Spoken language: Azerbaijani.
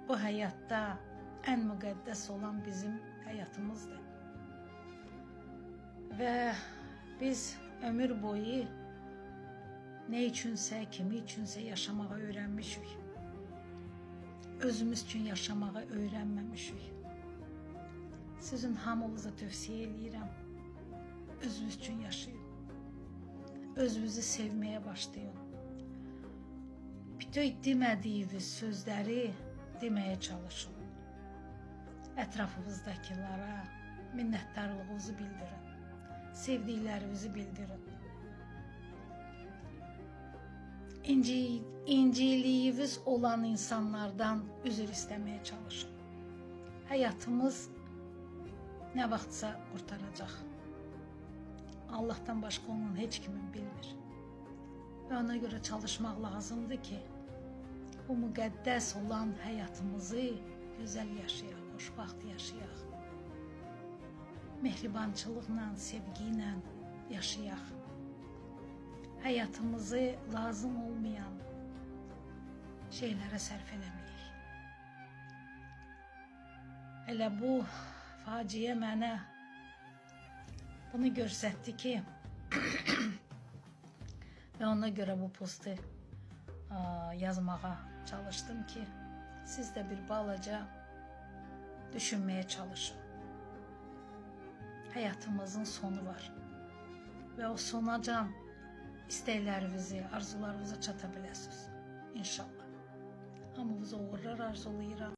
Bu həyatda ən müqəddəs olan bizim həyatımızdır. Və biz ömür boyu nə üçünsə, kimi üçünsə yaşamağı öyrənmişik. Özümüz üçün yaşamağı öyrənməmişik. Sizin hamınıza tövsiyə eləyirəm. Özünüz üçün yaşayın. Özünüzü sevməyə başlayın. Bütün demədiyiniz sözləri deməyə çalışın. Ətrafınızdakılara minnətdarlığınızı bildirin. Sevdiklərinizi bildirin. İnciliyiniz olan insanlardan üzr istəməyə çalışın. Həyatımız nə vaxtsa qurtaracaq. Allahdan başqa onun heç kimin bilmir. Və ona görə çalışmaq lazımdır ki, bu müqəddəs olan həyatımızı gözəl yaşayaq, xoşbəxt yaşayaq. Mehribançılıqla, sevgi ilə yaşayaq. Həyatımızı lazım olmayan şeylərə sərf eləməyək. Elə bu faciə mənə bunu göstərdi ki, və ona görə bu postu yazmağa çalışdım ki, siz də bir balaca düşünməyə çalışın. Həyatımızın sonu var. Və o sonacan istəklərinizi, arzularınıza çata biləsiniz. İnşallah. Hamınıza uğurlar arzulayıram.